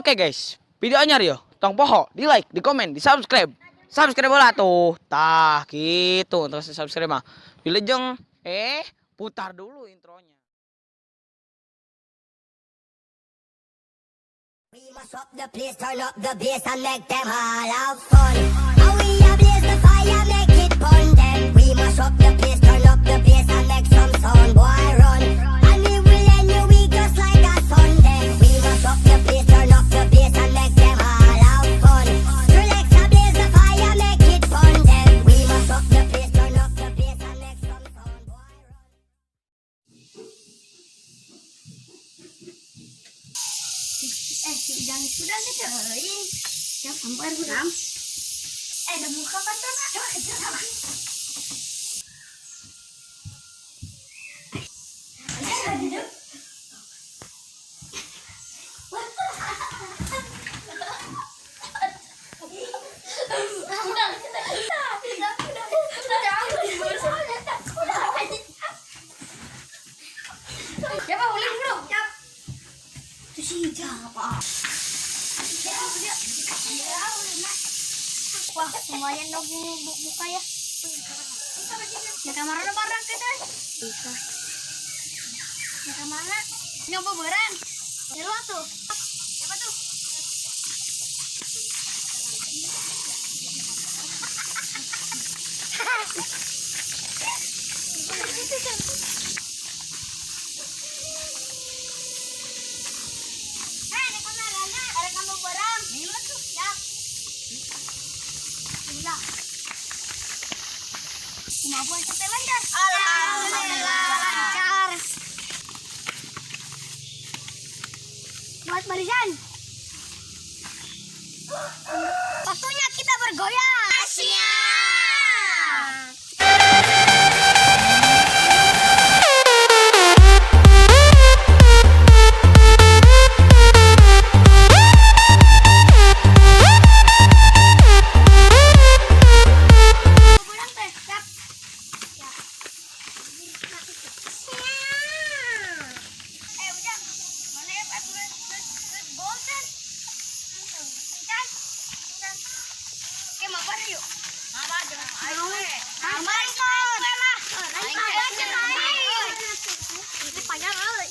Oke guys, video anyar yo. Tong poho, di like, di komen, di subscribe. Subscribe lah tuh. Tah gitu, terus subscribe mah. Wilujeng, putar dulu intronya. We mash up the place, turn up the bass and make them all have fun. And we a blaze the fire, make it burn them. We mash up the place, turn up the bass and make some sound, boy run. And we will end your week just like a Sunday. We mash up the place, turn up the bass and make them all have fun. Relax, a blaze the fire, make it burn them. We mash up the place, turn up the bass and make some sound, boy run. Si Ujang sudah ngeceuin. Siap sampai urang. Ada muka kan tuh, nak? Coba kecil sama. Ada duduk. Udah. Siapa boleh bro? Siap. Itu si siapa? Wah, lumayan dong buka ya. Di kamar ada barang kita. Bisa. Di kamar nyoba barang. Ya lu tuh. Siapa tuh? Di kamar ada kamu barang. Ini lu tuh. Siap. Bismillah. Kumaha teh lancar? Alhamdulillah lancar. Buat barisan. Waktunya kita bergoyang. Asyik. Kurang teh, siap. Ujang, mana ya Pak bosen. Encan. Encan. Oke, mabar yuk. Mabar jangan ayo. Mabar kok. Lah. Aing aja aing. Ini panjang euy.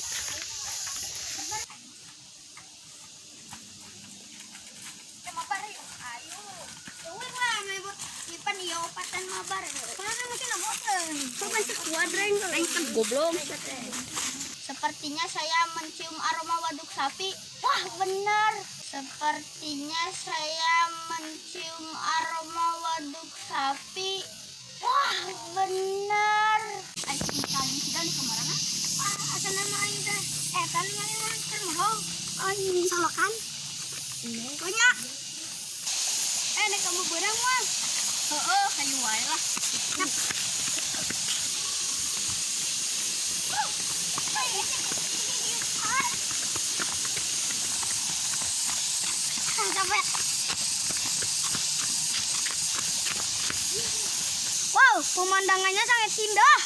Oke, mabar yuk. Ayo. Euy lah, mebot nyimpan ieu opatan mabar. Mana mungkin bosen. Coba sekuadreng aing kan goblok. Sepertinya saya mencium aroma waduk sapi. Wah, benar. Sepertinya saya mencium aroma waduk sapi. Wah, benar. Aing kali sudah nih kemana? Wah, asana mah aing teh. Tadi mana mah keur mohong. Aing solokan. Banyak. Nek kamu berang mah. Heeh, kayu wae lah. Capek. Wow, pemandangannya sangat indah.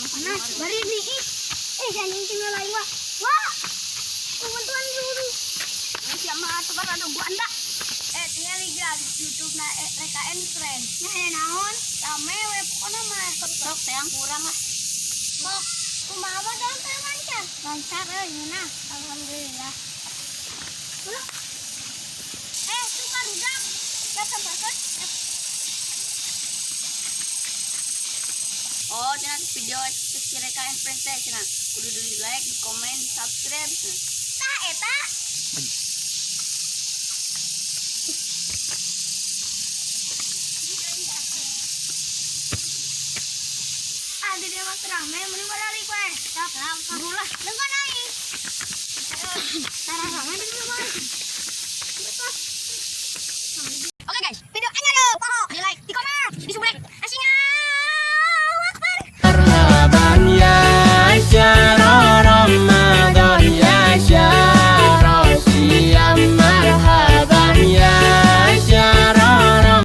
Panas, bari nih. Jangan tinggal lain, wah. Wah, bantuan dulu. Siapa tebar ada gua anda. Tinggal lihat YouTube na RKN Friend. Nya aya naon? Rame we pokona mah. Sok teh yang kurang lah. Sok, kumaha mah dong teh lancar. Lancar euy ngeunah. Alhamdulillah. Ulah. Tuh barudak. Ya sambarkeun. Oh, cenah video si RKN Friend teh cenah kudu di like, di komen, di subscribe cenah. Tah eta. Di dia mah rame, mending balik we. Sok, buru lah. Dengan aing. Tara rame di mana?